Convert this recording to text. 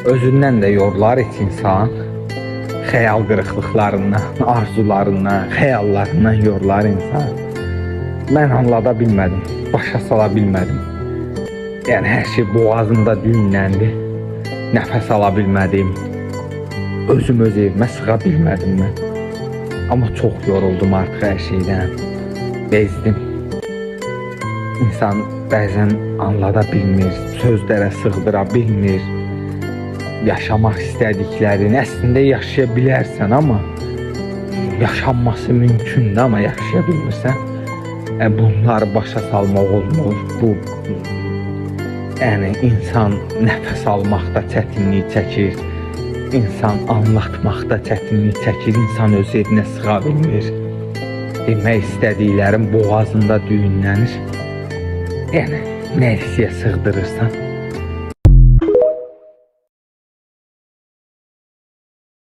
Özündən də yorular heç insan. Xəyal qırıqlıqlarından, arzularından, xəyallarından yorular insan. Mən anlada bilmədim, başa sala bilmədim. Yəni hər şey boğazımda düyünləndi. Nəfəs ala bilmədim. Özüm öz evimə sığa bilmədim mən. Amma çox yoruldum artıq hər şeydən. Bezdim. İnsan bəzən anlada bilmir, sözlərə sığdıra bilmir. Yaşamaq istədiklərini əslində yaşaya bilərsən, amma yaşanması mümkündür, amma yaşaya bilmirsən. Bunları başa salmaq olmur. Bu, yəni insan nəfəs almaqda çətinlik çəkir, insan anlatmaqda çətinlik çəkir, insan öz evinə sığa bilmir. Demək istədiklərin boğazında düyünlənir. Yəni nə hissəyə sığdırırsan.